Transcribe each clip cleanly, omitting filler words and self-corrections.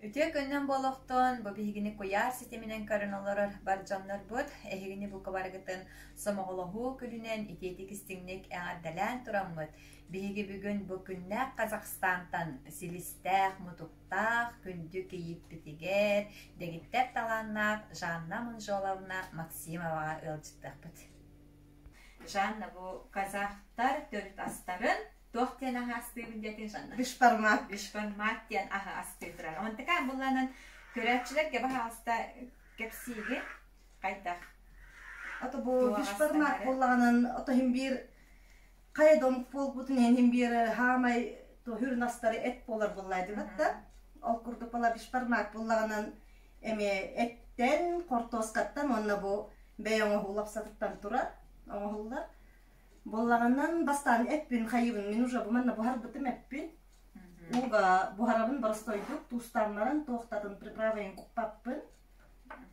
Үтүө күнүнэн буолуохтун, бу биһигини куйаар ситиминэн көрөн олорор бар дьоннорбут, эһигини бука барыгытын сомоҕолоһуу күнүнэн итиитик истиҥник эҕэрдэлээн тураммыт, биһиги бүгүн бу күннээх Казахстантан силистээх, мутуктаах күндү кийииппитигэр дэгиттэр талааннаах Жанна Мунжоловна Максимоваҕа ыалдьыттыахпыт. Жанна, бу казахтар төрүт астарын Туох диэн аһы астыыбын диэтиҥ Жанна? Бишбармак. Бишбармак диэн аһы астыы турар. Онтукаан булланан көрөөччүлэргэ баһаалыста кэпсииги хайдах? Ото бу бишбармак буоллаҕынан ото иһин биир хайа да омук буолбутун иһин биир хаамай хүрүн астары эт буолар буоллаайдыбат да. Ол курдук була бишбармак буоллаҕынан эмиэ эттэн, хортуоскаттан уонна бу бэйэ оҥоһуу лапсатыттан турар, оҥоһуллар. Буоллаҕынан бастаан эппин хайыыбын мин уже бу манна буһарбытым эппин. Ууга буһарабын боростойдук туустаан туохтатын приправайын куппаппын.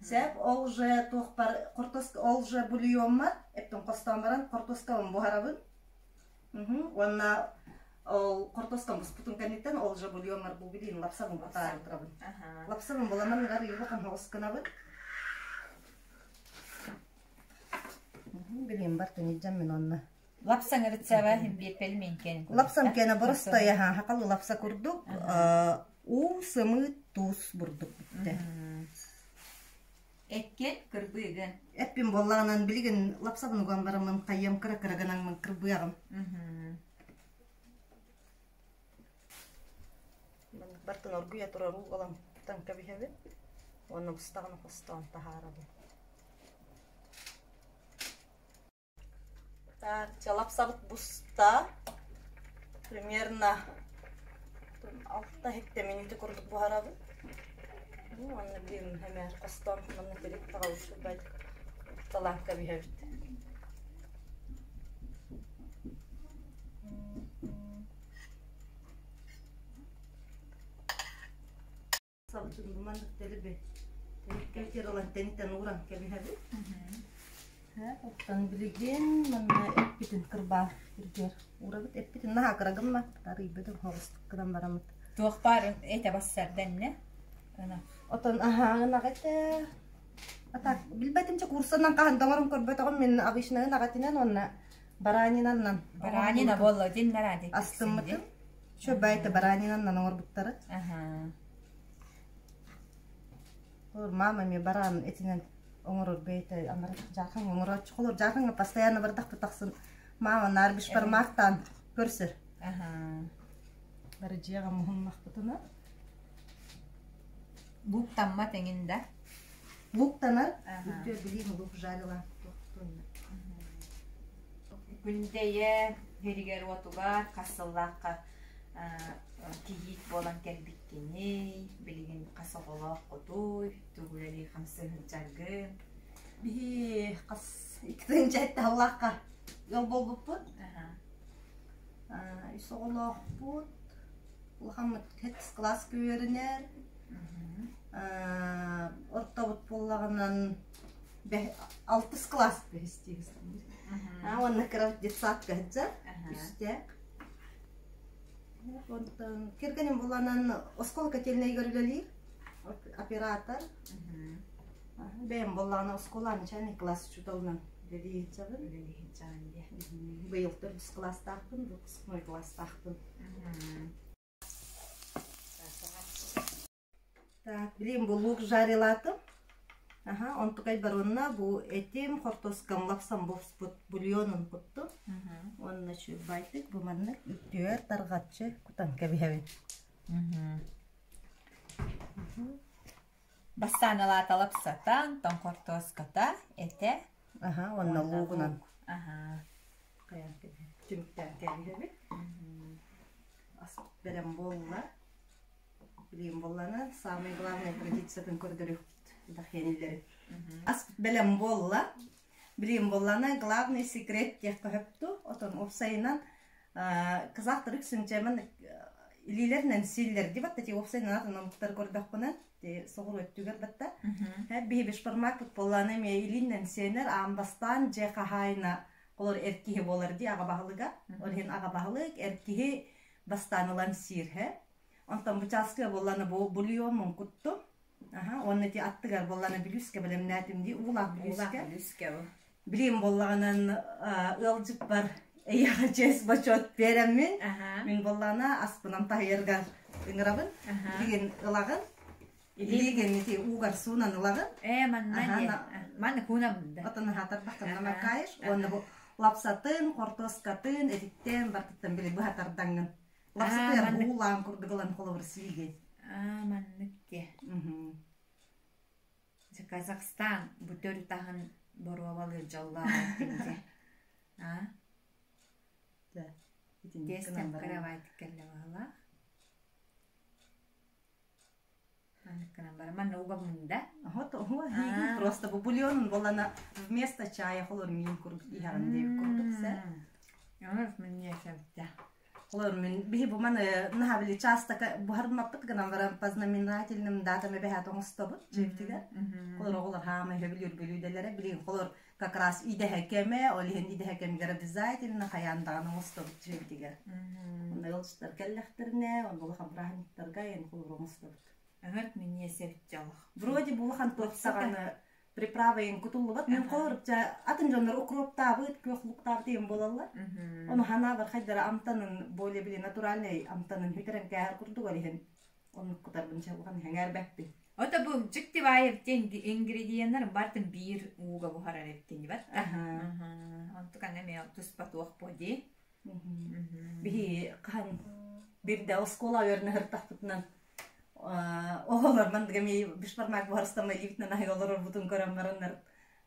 Сеп ол уже туохпар хортуоска ол уже бульоммар эптин хостоон баран хортуоскабын буһарабын. Уонна ол хортуоскам буспутун кэнниттэн ол уже бульоммар бу билиин лапсабын кутаары турабын. Лапсабын буламан ыгар ыйылахан хоҕус гынабын. Билиэн бар тэнийдьэн мин онно. Лапсаҥ рецеба биир пельменькэн. Лапсам киэнэ боростуой аһа хахалы лапса курдук уу сымыыт туус бурдук бүттэ. Эккин кырбыыгын. Эппин буоллаҕынан билигин лапсабын уган бараммын хайыам кыра-кыра гынаммын кырбыаҕым. Бартын оргуйа турар уу ылан кутан кэбиһэбин уонна быстаҕына хостоон таһаарабын. Так, лапсабыт буста. Примерно алта-сэттэ мүнүүтэ курдук буһарабын. Уонна билигин эмээр хостоон манна тилик таҕалышырбайт талаан кэбиһэбит. Сабычын телеби кэлтер ылан тэнитэн ууран кэбиһэбит. Оттон билигин манна эппитин кырбаа киргиэр уурабыт. Эппитин наһаа кыра гыммат, арыйбытын хоҕустук гынан бараммыт. Туох баар этэ бассардэннэ? Отон аһааҕын этэ. А так билбэтим чэ курсанан хаһан да оҥорон көрбөтөҕүм мин обычнайын аҕатынан уонна баранинаннан Баранина буолла диннара диэки астыммытым. Чөбөйте баранинаннан оҥорбуттара. Олор мама эмиэ баран этинэн оҥорор бэйэтэ анар жаакаҥ оҥорооччу холор жаакаҥа постоянно бардахпыт тахсын мама наар бишбармаахтаан көрсөр. Бары дьиэҕэ муһуннахпытына Лууктаммат эҥин да? Лууктанар. Үтүө билиим лук жарила. Күндэйэ сиригэр-уотугар хас сыллаахха кийиит буолан кэлбиккиний, билигин хас оҕолооххутуй, тугу үлэлии хамсыы сылдьаргын? Биһи хас 2 сыллаахха ыал буолбуппут. Үс оҕолоохпут. Улахаммыт сэттис кылааска үөрэнэр. Ортобут буоллаҕынан алтыс кылаас бэһис Уонна кыра детсадка сылдьар үстэ. Онтон кэргэним буланан оскуола котельнайыгар үлэлиир оператор. Бэйэм буоллаҕына оскуола начальный класс учууталынан үлэлии сылдьабын. Үлэлии сылдьаҕын дии. Быйыл төрдүс кылаастаахпын, выпускной кылаастаахпын. Так, билим бу лук жарилатым. Аха, онтукай баронна бу этим хортуоскам лапсам буспут бульонун куттум. Уонна чуйбайтык бу маннык үттүөр тарҕаччы кутан кэбиһэбин. Бастаан ылаата лапсата, онтон хортуоската, этэ. Аха, уонна луугунан. Аха. Хайаан кэбиһэбит. Түмүктээн кэбиһэбит. Аспыт бэлэм буолла. Билигин буоллана самый главный традициятын көрдөрүөхпүт дахиэниллэрин. Аспыт бэлэм буолла. Билигин буоллана главный секрет диэххэ сөпту. Отон уопсайынан казахтар үксүн чэмэн илиилэринэн сииллэр дии батта ти уопсайынан атын омуктар көрдөхпүнэ ти соҕуруу өттүгэр батта биһи бешбармакпыт буоллаана эмиэ илиинэн сиэнэр аан бастаан дьиэ хаһаайына олор эр киһи буолар дии аҕа баһылыга ол иһин аҕа баһылык эр киһи бастаан ылан сиир һэ. Онтон бу чааскыга буоллаҕына бу бульон куттум. Аха, уонна ити аттыгар буоллаҕына бүлүүскэ бэлэмнээтим дии, уулаах Уулаах бүлүүскэ. бүлүүскэ бу. Билиим буоллаҕынан ыалдьыппар эйиэхэ чиэс бочуот биэрэммин, мин буоллаҕына аспынан таһыйарга ыҥырабын. Билигин ылаҕын. Илиигин ити уугар суунан ылаҕын. Ээ, манна диэ. Манна куунабын да. Отон аһаатарбахтан намакаайыш. Уонна бу лапсатын, хортуоскатын, этиттэн бартыттан били быһа тардаҥҥын. Лапсатыгар уулаан курдук ылан холобур сиигин. Аа, маннык диэ. Казахстан бу төрүт аһын боруобалыыр дьоллоох эбиппин Аа? Тиэстэн кыравайтык кэллэ баһылаах. Маннык гынан баран манна угабын да. Вот, просто бу бульонун болана вместо чая холор миин курдук иһэҕин диэбит курдук сэ. Мне сәбитте. Холор мин биһи бу маны наһаа били часто буһармаппыт гынан баран по знаменательным датам эбэһээт оҥостобут дьиэбитигэр. Холор оҕолор хаамай хөбүлүүр бүлүүдэлэрэ билигин холор как раз идэһэ кэмэ, ол иһин идэһэ кэмигэр обязательно хайаан даҕаны оҥостобут дьиэбитигэр. Онно ыалдьыттар кэллэхтэринэ, онно улахан праздниктарга эн холор оҥостобут. Ыҥырт миниэ сәбитте олох. Вроде бу улахан туох саҕаны приправа иҥ кутуллубат. Мин холорупча атын дьоннор укроптаабыт, күөх луктаабыт иһин буолаллар. Ону ханаабар хайдара амтанын более били натуральный амтанын бүтэрэн кээһэр курдук ол иһин оннук кутарбын чалҕан хэҥээрбэппин. Ото бу дьиктибаев диэн ингредиеннэр бартын биир ууга буһарар эбиттин дибат. Онтук аны эмиэ туспа туох буо дии. Биһи хаһан бирдэ оскуола үөрэнэ сырыттахпытынан оҕолор маннык эмиэ бешбармак буһарыстама илиибитинэн аһыы олорорбутун көрөн бараннар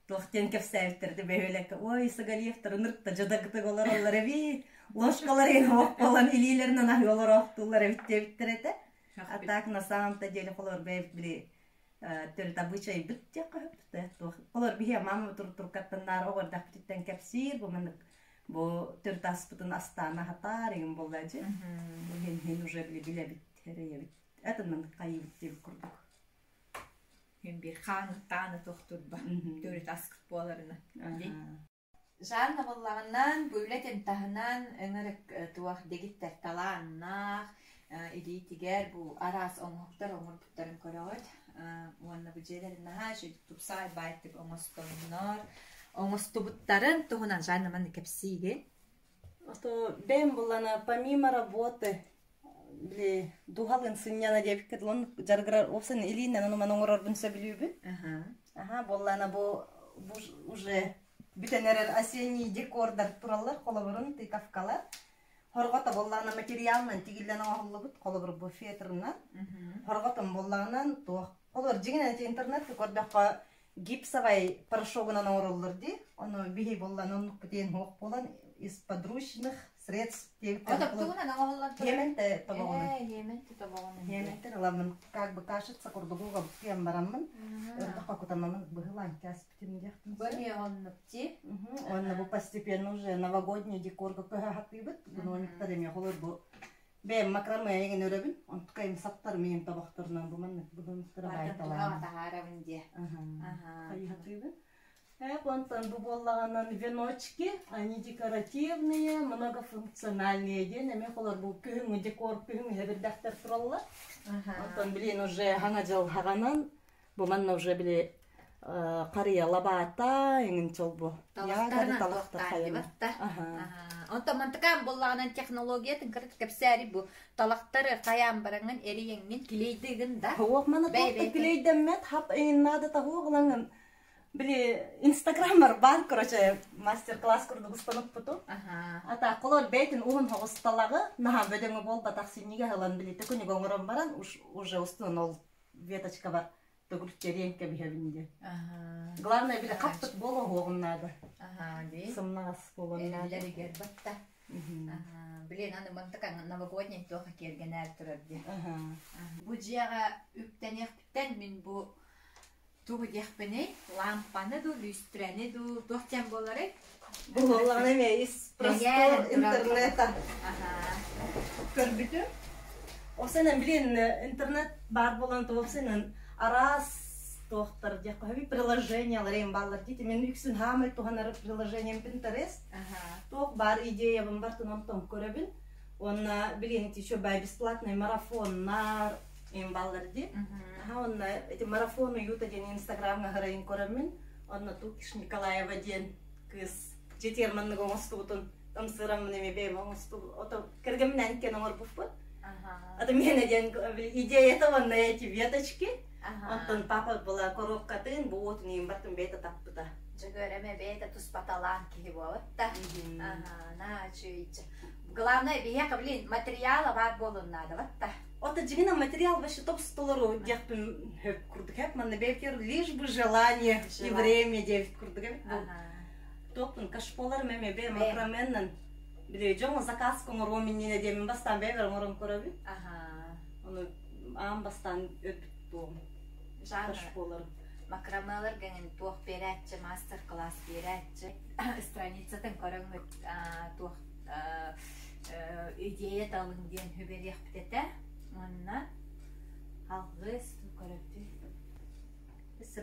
туох диэн кэпсээбиттэр бөһүөлэккэ ой Сагалиевтар ынырыкта дьадагытык олороллор эбит ложкалар иһин буолан илиилэринэн аһыы олороохтууллар эбит диэбиттэр этэ а так на самом-то деле холор бэйэбит били төрүт обычайбыт диэххэ сөп туох холор биһи мама туркаттан оҕо эрдэхпититтэн кэпсиир бу маннык бу төрүт аспытын астаана хатаар иҥин буолла дьи бу иһин иһин уже били билэбит эрэйэбит это маннык хайыыбыт диэбит курдук Мин биир хааны тохтурба төрүт аскыт буоларына Жанна буоллаҕынан, бу үлэтин таһынан ыҥырык туох дэгиттэр талааннаах, илиитигэр бу араас оҥоһуктар оҥорбуттарын көрөҕүт. Уонна бу дьиэлэрин наһаа үчүгэй тупсаҕай баайтык оҥостоннор. Оҥостубуттарын туһунан Жанна манна кэпсиигин. А то бэйэм буллана помимо работы били дууһалыын сынньана диэбиккэ дылы дьарыгырар уопсайынан илиинэн ону-маны оҥорорбун сөбүлүүбүн. Аха, буоллаана бу уже бүтэн эрэр осенний декордар тураллар, холобурун тыковкалар. Хорҕото буоллаҕына материалынан тигиллэн оҥоһуллубут, холобур бу фетрынан. Хорҕотун буоллаҕынан туох. Холобур дьиҥинэн ити интернетка көрдөххө гипсовай порошогунан оҥороллор дии. Ону биһи буоллан оннукпут диэн суох буолан из подручных средств Отоптугунан оҥоһуллан турар. Йементе тобоҕунан. Ээ, йементе тобоҕунан. Йементен ыламмын как бы кашица курдугуга буккуйан бараммын ырдахха кутанамын быһылаан кээспитим диэхтин. Бу эмиэ оннук дии. Уонна бу постепенно уже новогодний декорга көһө хатыыбыт. Гномиктар эмиэ холор бу Бэйэм макраме эҥин өрөбүн, онтукайым саптар миин тобохторунан бу маннык будунуктара баайталаан. таһаарабын диэ. Хайыһатыыбын. Онтон бу буоллаҕынан веночки, они декоративные, многофункциональные диэн эмиэ холор бу күһүҥҥү декор күһүҥҥү хэбирдэхтэр тураллар. Онтон билин уже хаҥа дьыл хаҕанан Бу манна уже били харыйа лабаата эҥин чолбу. Талахтарынан туохтаан Онтон мантыкаан буоллаҕынан технологиятын кырыт кэпсээри бу талахтары хайаан бараҥын эрийэҥҥин килейдыгын да. Хуох мана туохта килейдэммэт хап эҥин наада таһуох ылаҥын били инстаграммар бар короче мастер-класс курдук устануппуту. Ата колор бэйтин уһун хоҕус талаҕы наһаа бөдөҥө буолбатах синньигэ ылан били төкүнүг оҥорон баран уже устунан ол веточкабар төгүрүччэриэн кэбиһэбин диэн. Главное били хаппыт буолуоҕун наада. Сымнаҕас буолуон наада. Эриллэригэр батта. Блин, аны мантык новогодний туох киэргэнээр турар диэн. Бу дьиэҕэ үктэниэхпиттэн мин бу тугу диэхпиний? Лампаны дуу, лүүстүрэни дуу, туох диэн буоларый? Бу буоллаҕына эмиэ ис простор интернета көрбүтүм. Осенен блин интернет баар буолан туохсенен араас туохтар диэххэ приложениялар эм бааллар дии. Мен үксүн хаамай туһанар приложением Pinterest. Туох баар идеябын бартын онтон көрөбүн. Уонна билигин еще бай бесплатный марафоннар им баллар ди. Аха, онно эти марафон уюта диэн инстаграмҥа харайын көрөммүн. Онно Тукиш Николаева диэн кыыс дьиэтигэр маннык оҥостубутун ымсыыраммын эми бэйэм оҥостубут. Ото кэргэмминээн иккиэн оҥорбуппут. Ата миэнэ диэн идеята уонна эти веточки. Онтон папа была коробкатын бу уотун иин бартын бэйэтэ таппыта. Дьөгүөрэме бэйэтэ туспаталаан киһи буолатта. Ага, на Главное, биһиэхэ, блин, материала баар буолуон наада батта. Ото дьиҥинэн материал вообще топ-столору диэхпин хөп курдук эп. Манна бэйбитигэр лишь бы желание и время диэбит курдук эбит бу. Топтун кашполар меме бе макраменнан били дьоҥ заказ оҥоруом иннинэ диэмин бастаан бэйбэр оҥорон көрөбүн. Ону аан бастаан өлбүт буом. Кашполар. Макрамелар гэнин туох биэрээччи, мастер-класс биэрээччи. Страницатын көрөҥҥүт туох идея талыҥ диэн сүбэлиэхпит этэ. Уонна алгыс көрөбүт.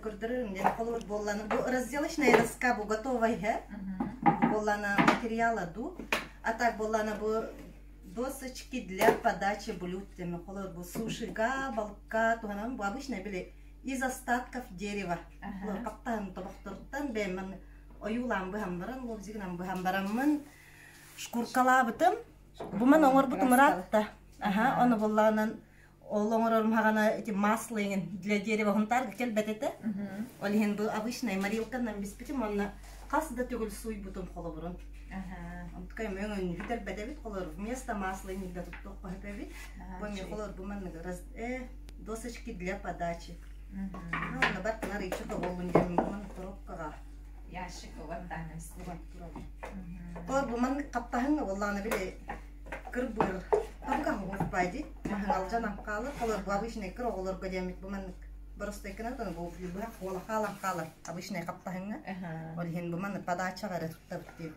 Көрдөрөрүм диэн холобур буоллана бу разделочная доска бу готовая буоллана материала ду а так буоллана бу досочки для подачи блюд теме холобур бу сушига балыкка туһанан бу обычно били из остатков дерева хаптаһын тобохторуттан бэйэммин ойуулаан быһан баран лобзигынан быһан бараммын шкуркалаабытым бу ман оҥорбутум ыраатта аха ону буллаҕынан ол оҥорорум хаҕана эти масло иҥин для дерева хунтаарга кэлбэт этэ ол иһин бу обычный морилканан биспитим уонна хас да төгүл сууйбутум холобурун онтукай өҥөн бүтэрбэт эбит холобур вместо масла иннигэ туттуохха сөп эбит бу эмиэ холобур бу маннык досочки для подачи онно бартынар ичи тоболлун диэн коробкаҕа Ящик угаттаан Тор бу маннык хаптаһыҥҥа буоллаҕына били кырбыыр табыгаһы уһуспай дии маһыҥалдьан хаалар холор бу обычный кыр оҕолорго диэммит бу маннык боростойканан бу быһах буола хаалан хаалар обычный хаптаһыҥҥа ол иһин бу маннык подачаҕа эрэ туттабыт диэбит.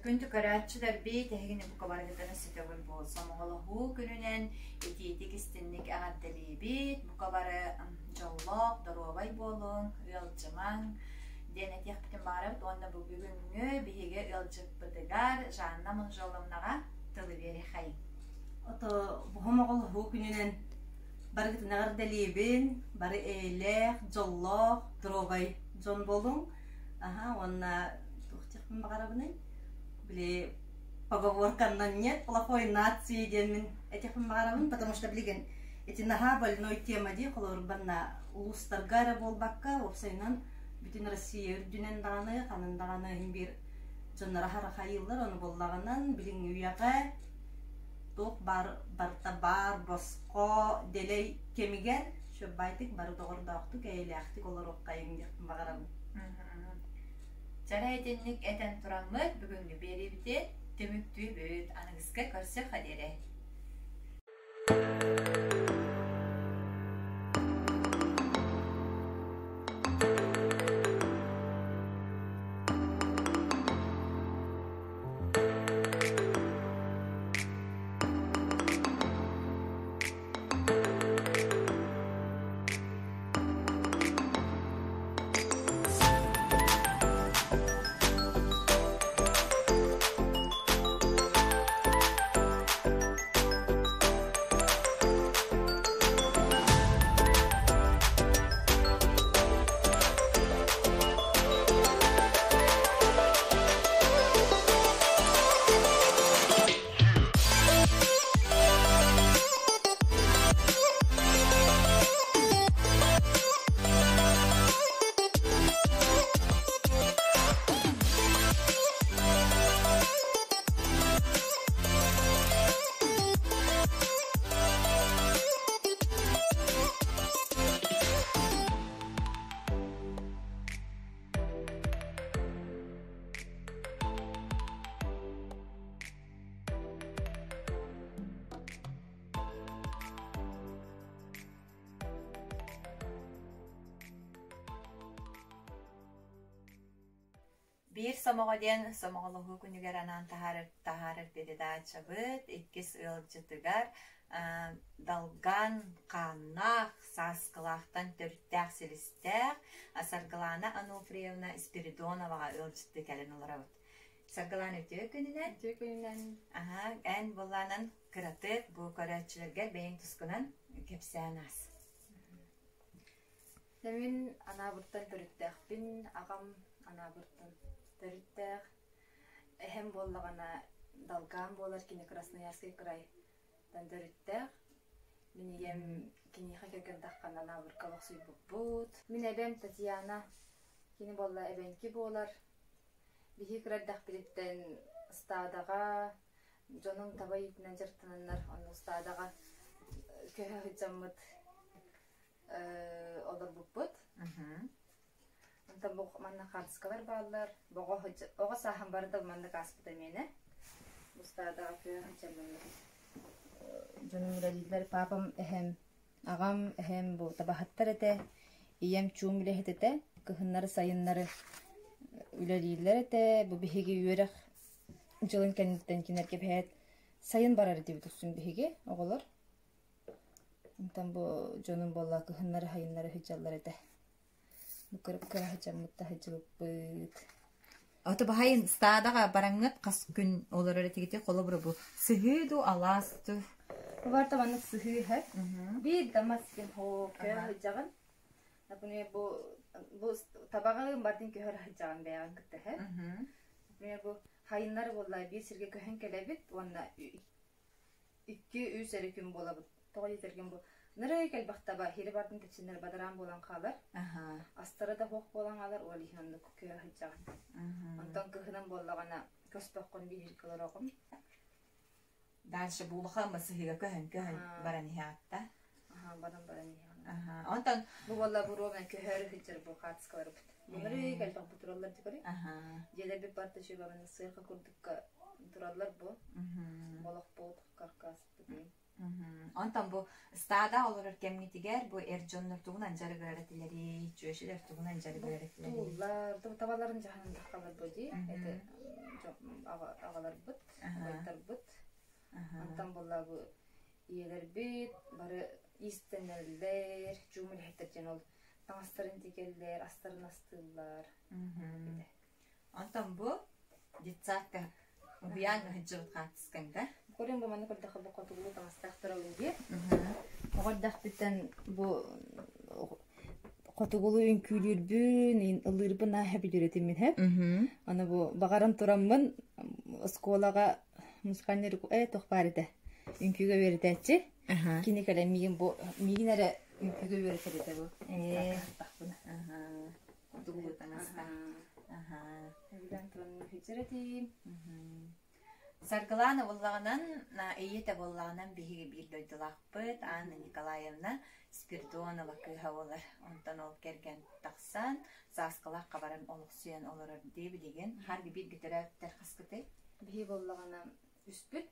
Күндү көрөөччүлэрбит, эһигини бука барыгытын өссө буол сомоҕолоһуу күнүнэн итиитик истинник эҕэрдэлиибит. Бука бары дьоллоох, доруобай буолуҥ, ыалдьымаҥ диэн этиэхпитин баҕарабыт уонна бу бүгүҥҥү биһиги ыалдьыппытыгар Жанна Монжоловнаҕа тылы биэриэхэйиҥ. Ото бу сомоҕолоһуу күнүнэн барыгытын эҕэрдэлиибин, бары эйэлээх, дьоллоох, доруобай дьон буолуҥ. Аха, уонна туох диэхпин баҕарабыный? Били поговорканнан нет плохой нации диэммин этиэхпин баҕарабын, потому что билигин ити наһаа больной тема дии, холобур банна улуустарга эрэ буолбакка, уопсайынан бүтүн Россия үрдүнэн даҕаны, ханан даҕаны иһин биир дьонноро харахайыыллар, ону буоллаҕынан билиҥҥи үйэҕэ туох баар барыта баар босхо дэлэй кэмигэр шөббайтык бары доҕордоохтук, эйэлээхтик олоруоххайыҥ диэхпин баҕарабын. Чара итинник этэн тураммыт бүгүҥҥү биэриибитин түмүктүүбүт. Аныгыска көрсүөххэ диэри. Биир сомоҕо диэн сомоҕолоһуу күнүгэр анаан таһаарар таһаарар передачабыт иккис ыалдьытыгар Далган хааннаах Сааскылаахтан төрүттээх силистээх Саргылаана Ануфриевна Спиридоноваҕа ыалдьыттыы кэлэн олоробут. Саргылаан үтүө күнүнэн. Үтүө күнүнэн. Аһаа, эн булаанан кыратык бу көрөөччүлэргэр бэйэҥ тускунан кэпсээн аас. Мин Анаабыртан төрүттээхпин, аҕам Анаабыртан төрүттээх. Эһэм буоллаҕына Далгаан буолар, кини Красноярскай кырайтан төрүттээх. Мин ийэм киниэхэ кэргэн таххан Анаабырга олохсуйбуппут. Мин эбэм Татьяна, кини буолла эбэҥки буолар. Биһиги кыра эрдэхпититтэн ыстаадаҕа дьонум таба иитинэн дьарыктананнар, онно ыстаадаҕа көһө сылдьаммыт олорбуппут. Онтон бу манна хаартыскалар бааллар. Оҕо оҕо сааһым барыта маннык ааспыта миэнэ. Бу ыстаадаҕа көһө сылдьаммын дьонум үлэлииллэр. Папам эһэм, аҕам эһэм бу табаһыттар этэ. Ийэм чуум үлэһит этэ. Кыһыннары сайыннары үлэлииллэр этэ. Бу биһиги үөрэх дьылын кэнниттэн кинилэргэ бэһээт сайын барар этибит үксүн биһиги оҕолор. Онтон бу дьонум буолла кыһыннары сайыннары сылдьаллар этэ. Бу кыра сылдьаммыт да сылдьыбыппыт. Ото баһайын стадаҕа бараҥҥыт хас күн олорор этигити холобура бу сыһыы дуу алаас дуу? Барта маннык сыһыы һэ. Биир да мас кин хоо көһө сылдьаҕын. Например, бу бу табаҕын бардын көһөр сылдьаҕын бэйэҕин кытта һэ. Например, бу хайыннар буолла биир сиргэ көһөн кэлэбит уонна икки-үс эрэ күн буолабыт. Тоҕо диэтэргин бу нырыы кэлбэх таба иһири бардын тэпсиннэр бадараан буолан хаалар. Астара да суох буолан хаалар, ол иһин оннук көһө сылдьаҕын. Онтон кыһынын буоллаҕына көспөххүн биир олороҕун. Дальше бу улахан сыһыыга көһөн-көһөн баран иһэҕитта. Баран баран иһэҕин. Онтон бу буолла бу ровно көһөөрү сылдьар бу хаартыскаларбыт. Нырыы кэлбэх бу тураллар дикори. Дьиэлэрбит барта үчүгэй сыарка курдукка тураллар бу. Олохпут, каркаспыт. Онтон бу стада олорор кэмҥитигэр бу эр дьоннор тугунан дьарыгырар этилэрий, чүөчэлэр тугунан дьарыгырар этилэрий? Тууллар, табаларын дьаһанан таххалар бу дии. Это аҕаларбыт, убайдарбыт. Онтон буолла бу ийэлэрбит бары иистэнэллэр, чуум үлэһиттэр диэн ол таҥастарын тигэллэр, астарын астыыллар. Онтон бу детсадка уһуйаан ыһыдьыбыт хаартыскаҥда. Көрүҥ бу манна көрдөххө бу хотугулуу таҥастаах турабын дии. Оҕо эрдэхпиттэн бу хотугулуу үҥкүүлүүрбүн, ыллыырбын наһаа билэр этим мин һэ. Аны бу баҕаран тураммын оскуолаҕа музыкальный туох баар этэ үҥкүүгэ үөрэтээччи. Кини кэлэн миигин бу миигин эрэ үҥкүүгэ үөрэтэр этэ бу. Хотугулуу таҥастаах. Билэн туран үһүчэр этим. Саргылаана буоллаҕынан, ийэтэ буоллаҕынан биһиги биир дойдулаахпыт Анна Николаевна Спиридонова кыыһа буолар. Онтон ол кэргэн тахсан, Сааскалаах хабаран олохсуйан олорор дии билигин. Харги бииргэ төрөөбүттэр хаскытай? Биһи буоллаҕына үспүт.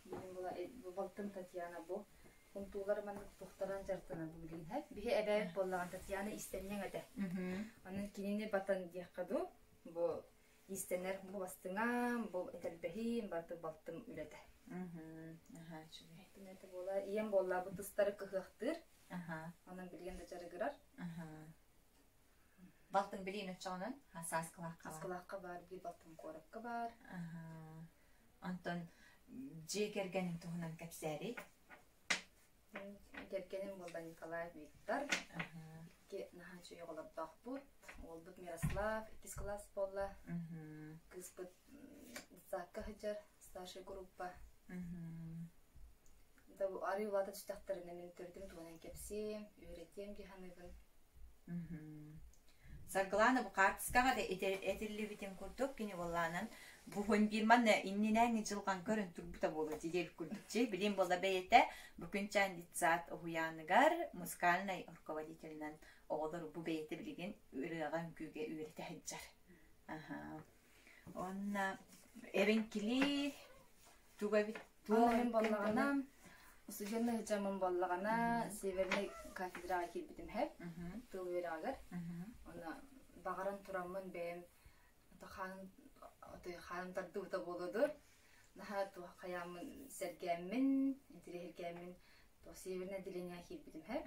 Билигин була балтым Татьяна бу унтуулар маннык туохтаран дьарыктанар бу билигин һэ. Биһи эбээбит буоллаҕын Татьяна иистэнньэҥ этэ. Онон кинини батан диэххэ дуу, бу иистэнэр бу бастыҥам, бу этэрбэһим, барыта балтым үлэтэ. Аһаа, үчүгэй. Этэ буола ийэм буолла бу тыстары кыһыахтыыр. Онон билигин да дьарыгырар. Балтыҥ билигин оччоҕунан Сааскылаахха баар. Сааскылаахха баар, биир балтым куоракка баар. Онтон дьиэ кэргэниҥ туһунан кэпсээрий. Кэргэним буолла Николаев Виктор. Икки наһаа үчүгэй оҕолордоохпут. Уолбут Мирослав иккис кылаас буолла. Кыыспыт детсадка сылдьар, старшай группа. Арыы улаата түстэхтэринэ мин төрүтүм туһунан кэпсиэм, үөрэтиэм дии саныыбын. Саргылаана бу хаартыскаҕа да этиллибитин курдук кини буоллаанан буһун биир манна иннинээҥҥи дьылҕан көрөн турбута буолуо диэбит курдук дьи билин буолла бэйэтэ бу күнчээн детсад уһуйааныгар музыкальнай руководителинэн оҕолор бу бэйэтэ билигин ырыаҕа үҥкүүгэ үөрэтэ сылдьар. Уонна эбэҥкилии туга эбит Туох иһин буоллаҕына, устудьуоннай сылдьаммын буоллаҕына, Севернай кафедраҕа киирбитим һэ, тыл үөрэҕигэр. Уонна баҕаран тураммын бэйэм хаанын хаанын тардыбыта буолуо дуо, наһаа туох хайааммын сэргээммин, интириэһиргээммин туох Севернай отделениеҕа киирбитим һэ.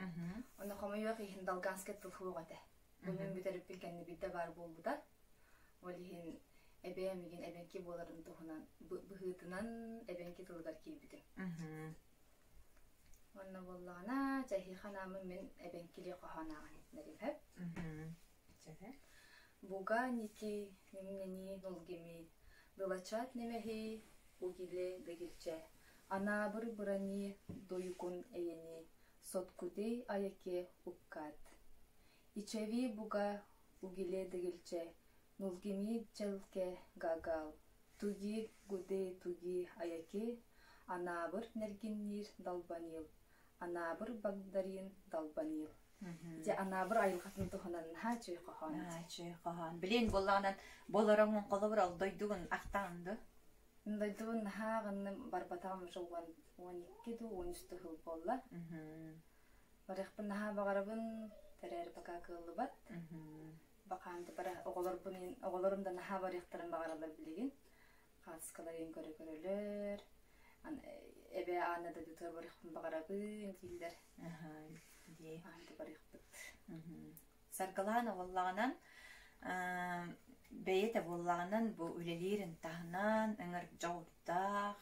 Онно хомойуох иһин долганскай тыл суох этэ. Бу мин бүтэриппин кэннэ биирдэ баар буолбута. Ол иһин эбээм миигин эбэҥки буоларын туһунан быһыытынан эбэҥки тылыгар киирбитим. Уонна буоллаҕына, чэһиэхэ анааммын мин эбэҥкилии хоһоон ааҕан иһитиннэриим сөп. Буга ники нимнени нулгими, дылачат немэһи угиле дэгилчэ, анаабыр бырани дойукун эйэни, соткуди аяке уккат. Ичэви буга угиле дэгилчэ, нулгими дьэлкэ гагал, туги гуде туги аяки, анаабыр нэргинниир далбанил, Анаабыр Багдарыын Далбаниил. Дьэ Анаабыр айылҕатын туһунан наһаа үчүгэй хоһоон. Наһаа үчүгэй хоһоон. Билин буоллаҕынан болороҥун холобур ол дойдугун ахтаҕын дуо? Дойдубун наһаа аҕынным барбатаҕым уже 12 дуу 13 да сыл буолла. Барыахпын наһаа баҕарабын, тэрээри пока кыаллыбат. Бакаан бара оҕолорбун оҕолорум да наһаа барыахтарын баҕараллар билигин. Хаатыскаларын көрө-көрөлөр, эбээ Аана дойдутугар барыахпын баҕарабын дииллэр. Аанды барыахпыт. Саргылаан оҕоллоҕунан бэйэтэ буоллаҕынан бу үлэлиирин таһынан ыҥыр дьоҕурдаах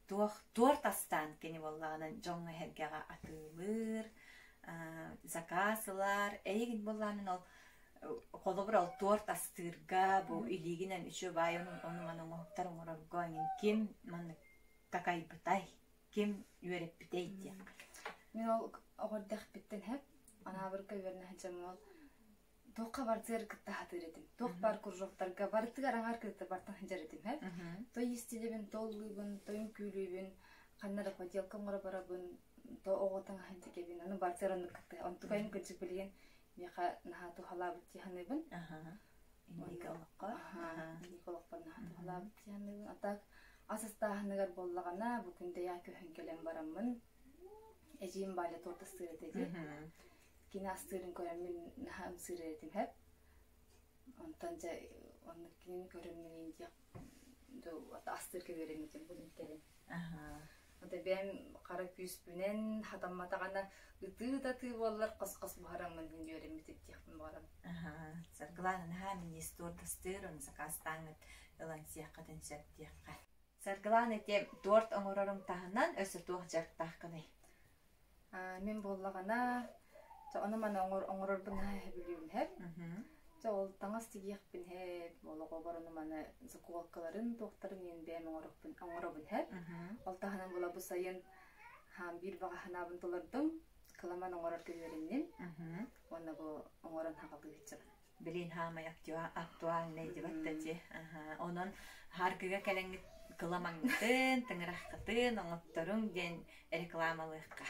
туох туорт астаан кини буоллаҕынан дьоҥҥо эһэргэҕэ атыылыыр, заказ ылар. Эйигин буоллаҕынан ол Холобур, ол туорт астыырга бу илиигинэн үчүгэй баай ону-маны оҥоһуктар оҥорорго эҥин ким маннык такайбытай, ким үөрэппитэй диэн. Мин ол оҕо эрдэхпиттэн һэп Анаабырга үөрэнэ сылдьаммын ол туохха барытыгар кытта сатыыр этим. Туох баар кружоктарга барытыгар аҥаар кытта бартан сылдьар этим һэп. То истилибин, то ыллыыбын, то үҥкүүлүүбүн, ханна эрэ поделка оҥоро барабын, то оҕо таҥаһын тигэбин, аны барытыгар оннук кытта. Онтукайым кырдьык билигин миэхэ наһаа туһалаабыт дии саныыбын. Инники олоххо. Инники олохпор наһаа туһалаабыт дии саныыбын. А так ас астааһыныгар буоллаҕына, бу күндэйэ көһөн кэлэн бараммын, эдьиийим Валя торт астыыр этэ дии. Кини астыырын көрөммүн наһаа ымсыырар этим һэп. Онтон дьэ оннук кинини көрөммүн диэх астыырга үөрэммитим булун кэлин. Ата бэйэм хара күүспүнэн хатамматаҕына ытыы да ытыы буоллар хос-хос буһараммын мин үөрэммитим диэхпин баҕарабын. Саргылаана наһаа минньиэс торт астыыр, ону сакаастааҥҥыт ылан сиэххитин сөп диэххэ. Саргылаана ити торт оҥороруҥ таһынан өссө туох дьарыктааххыный? Мин буоллаҕына, ону маны оҥорорбун наһаа сөбүлүүбүн һэп. Чэ ол таҥас тигиэхпин һэп, ол оҕобор ону маны заколкаларын, туохтарын иэн бэйэм оҥоробун оҥоробун һэп. Ол таһынан була бу сайын хаан биир баҕа санаабын толордум, кыламан оҥорорго үөрэнним уонна бу оҥорон хаҕалыы сылдьабын. Билин хаамай актуальный дебатта ти. Онон харгыга кэлэҥҥит кыламаҥҥытын, тыҥыраххытын оҥотторуҥ диэн рекламалыахха.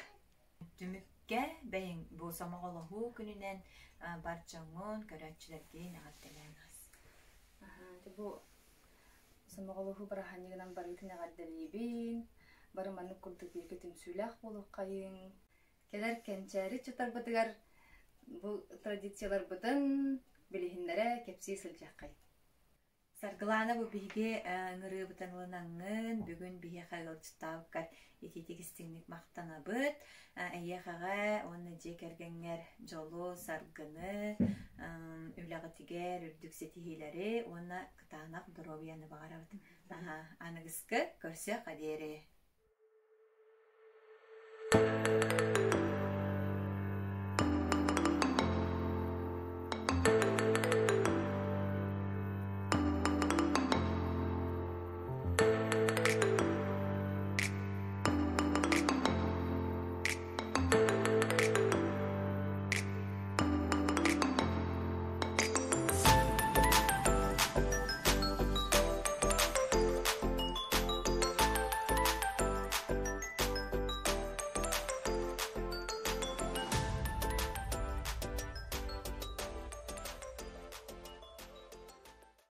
Түмүккэ бэйэҥ бу сомоҕолоһуу күнүнэн бар дьоҥҥун, көрөөччүлэргин эҕэрдэлээн аас. Бу сомоҕолоһуу бырааһынньыгынан барыытын эҕэрдэлиибин. Бары маннык курдук бииргэ түмсүүлээх буолуоххайыҥ. Кэлэр кэнчээри чутарбытыгар бу традицияларбытын билиһиннэрэ кэпсии сылдьыаххай. Саргылаана бу биһиги ыҥырыыбытын ылынаҥҥын, бүгүн биһиэхэ ыалдьыттаабыккар итиитик истиҥник махтанабыт. Эйиэхэҕэ уонна дьиэ кэргэҥҥэр дьолу, саргыны, үлэҕитигэр үрдүк ситиһиилэри уонна кытаанах доруобуйаны баҕарабыт. Аныгыскы көрсүөххэ диэри.